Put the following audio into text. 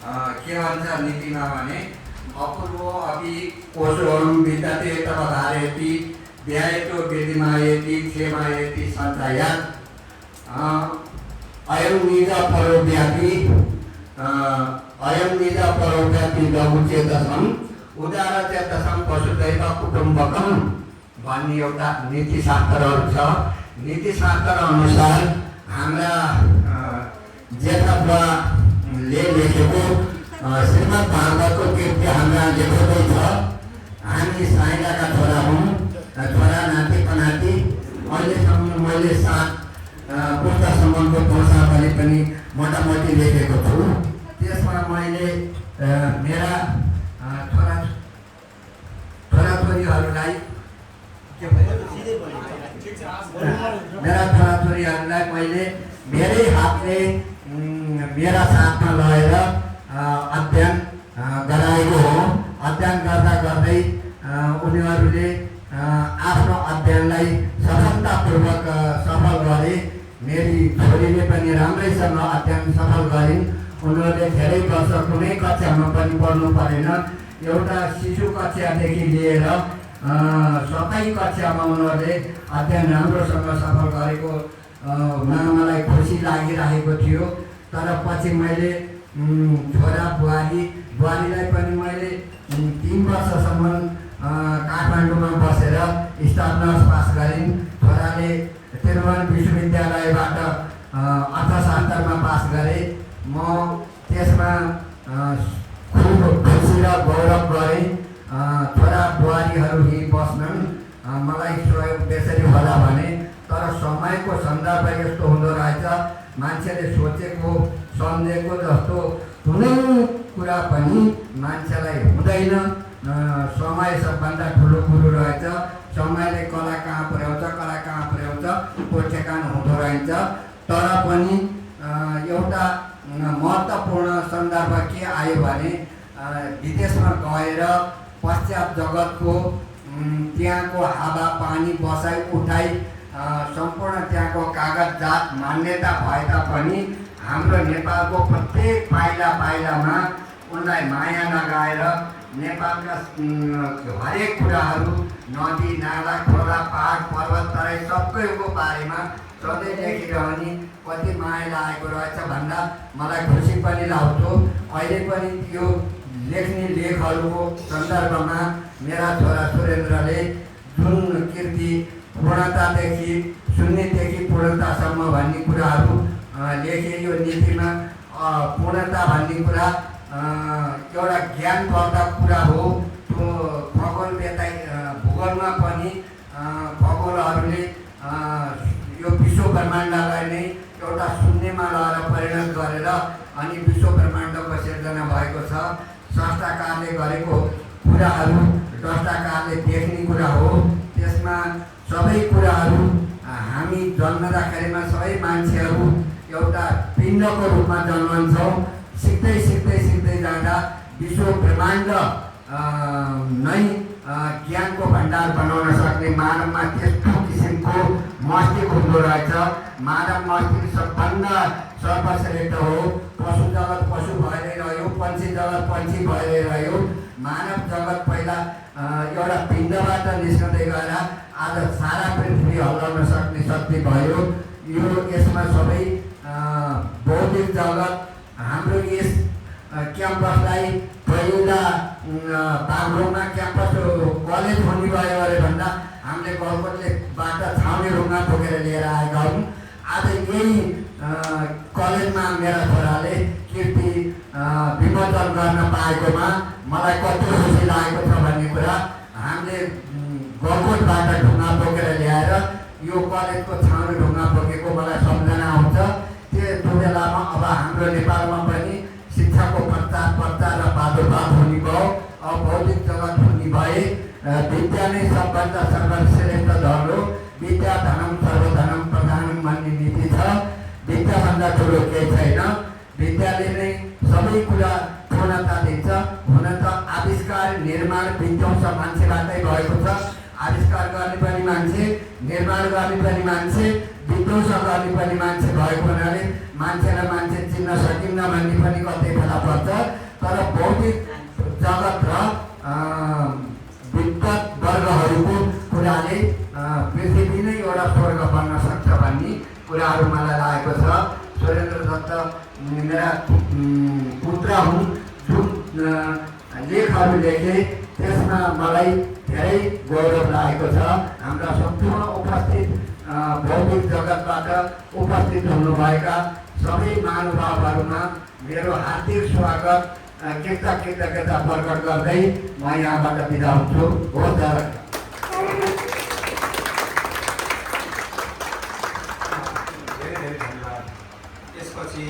के भन्छ नीतिमा भने अपूर्व अपि कोशोहं विद्यते तव धारयति ध्यायतो वेदिमायति क्षेमायति सञ्चयात् अयं निज परोव्यापी लघुचेतसम् उदारचेतसं वसुधैव कुटुम्बकम् भन्ने एउटा नीतिशास्त्रहरू छ। नीतिशास्त्र अनुसार हाम्रा जेठा लेखेको श्रीमद् भागवतको कृति हाम्रा लेखेकै छ। हामी साइलाका छोरा हौँ, छोरा नाति पनाति। अहिलेसम्म मैले 7 पुस्तासम्मको पोसा पनि मोटामोटी लेखेको छु। त्यसमा मैले मेरा छोराछोरीहरूलाई मैले मेरै हातले मेरा साथमा लगेर अध्ययन गराएको हो। अध्ययन गर्दा गर्दै उनीहरूले आफ्नो अध्ययनलाई सफलतापूर्वक सफल गरे। मेरी छोरीले पनि राम्रैसँग अध्ययन सफल गरिन्। उनीहरूले धेरै वर्ष कुनै कक्षामा पनि पढ्नु परेन। एउटा शिशु कक्षादेखि लिएर 7औं कक्षामा उनीहरूले अध्ययन राम्रोसँग सफल गरेको मलाई खुसी लागिरहेको थियो। तर पछि मैले छोरा बुहारीलाई पनि मैले 3 वर्षसम्म काठमाडौँमा बसेर स्टाफ नर्स पास गरिन्। छोराले त्रिभुवन विश्वविद्यालयबाट अर्थशास्त्रमा पास गरे। म त्यसमा खुब खुसी र गौरव गरेँ। छोरा बुहारीहरू यहीँ बस्नन्, मलाई सहयोग त्यसरी होला भने। तर समयको सन्दर्भ यस्तो हुँदो रहेछ, मान्छेले सोचेको सम्झेको जस्तो कुनै कुरा पनि मान्छेलाई हुँदैन। समय सबभन्दा ठुलो कुरो रहेछ। समयले कला कहाँ पुर्याउँछ को ठेगान हुँदो रहेछ। तर पनि एउटा महत्त्वपूर्ण सन्दर्भ के आयो भने विदेशमा गएर पश्चात जगतको त्यहाँको हावा पानी बसाइ उठाइ सम्पूर्ण त्यहाँको कागजात मान्यता भए तापनि हाम्रो नेपालको प्रत्येक पाइलामा उनलाई माया लगाएर नेपालका हरेक कुराहरू नदी नाला खोला पहाड पर्वत तराई सबैको बारेमा सधैँ लेखिरहने कति माया लागेको रहेछ भन्दा मलाई खुसी पनि लाग्थ्यो। अहिले पनि त्यो लेख्ने लेखहरूको सन्दर्भमा मेरा छोरा सुरेन्द्रले जुन कृति पूर्णतादेखि शून्यदेखि पूर्णतासम्म भन्ने कुराहरू लेखे। यो नीतिमा पूर्णता भन्ने कुरा एउटा ज्ञानवर्धक कुरा हो। त्यो भूगोलमा पनि खगोलहरूले यो विश्व ब्रह्माण्डलाई नै एउटा शून्यमा लगेर परिणत गरेर अनि विश्व ब्रह्माण्डको सिर्जना भएको छ। स्रष्टाकारले गरेको कुराहरू द्रष्टाकारले देख्ने कुरा हो। त्यसमा सबै कुराहरू हामी जन्मदाखेरिमा सबै मान्छेहरू एउटा पिण्डको रूपमा जन्मन्छौँ। सिक्दै जाँदा विश्व ब्रह्माण्ड नै ज्ञानको भण्डार बनाउन सक्ने मानवमा त्यस्तो किसिमको मस्तिष्क हुँदो रहेछ। मानव मस्तिष्क सबभन्दा सर्वश्रेष्ठ हो। पशु जगत पशु भएरै रह्यो, पन्छी जगत पन्छी भएरै रह्यो। मानव जगत पहिला एउटा पिण्डबाट निस्कँदै गएर आज सारा पृथ्वी हल्लाउन सक्ने शक्ति भयो। यसमा सबै बौद्धिक जगत हाम्रो यस क्याम्पसलाई पहिला बागलुङमा क्याम्पस कलेज हुने भयो अरे भन्दा हामीले गलकोटलेबाट छाउने ढुङ्गा बोकेर लिएर आएका हौँ। आज यही कलेजमा मेरा छोराले कीर्ति विमोचन गर्न पाएकोमा मलाई कति खुसी लागेको छ भन्ने कुरा हामीले गलकोटबाट ढुङ्गा बोकेर ल्याएर यो कलेजको छाउने ढुङ्गा बोकेको मलाई सम्झना आउँछ। त्यो बेलामा अब हाम्रो नेपालमा पनि शिक्षाको प्रचार र प्रादुर्भाव हुने भयो। अब भौतिक जगत हुने भए विद्या नै सबभन्दा सर्वश्रेष्ठ धन हो। विद्या धनम सर्वधनम प्रधानम भन्ने नीति छ। विद्याभन्दा ठुलो केही छैन। विद्याले नै सबै कुरा पूर्णता दिन्छ। हुन त आविष्कार निर्माण विध्वंस मान्छेबाटै भएको छ। आविष्कार गर्ने पनि मान्छे, निर्माण गर्ने पनि मान्छे, विध्वंसक अलि पनि मान्छे भएको हुनाले मान्छेलाई मान्छे चिन्न सकिन्न भन्ने पनि कतै बेला पर्छ। तर भौतिक जगत र विद्वत वर्गहरूको कुराले पृथ्वी नै एउटा स्वर्ग बन्न सक्छ भन्ने कुराहरू मलाई लागेको छ। सुरेन्द्र दत्त मेरा पुत्र हुन्। जुन लेखहरू लेखे त्यसमा मलाई धेरै गौरव लागेको छ। हाम्रा सम्पूर्ण उपस्थित भौतिक जगतबाट उपस्थित हुनुभएका सबै महानुभावहरूमा मेरो हार्दिक स्वागत कृतज्ञता प्रकट गर्दै म यहाँबाट बिदा हुन्छु। बहुत धेरै धन्यवाद। यसपछि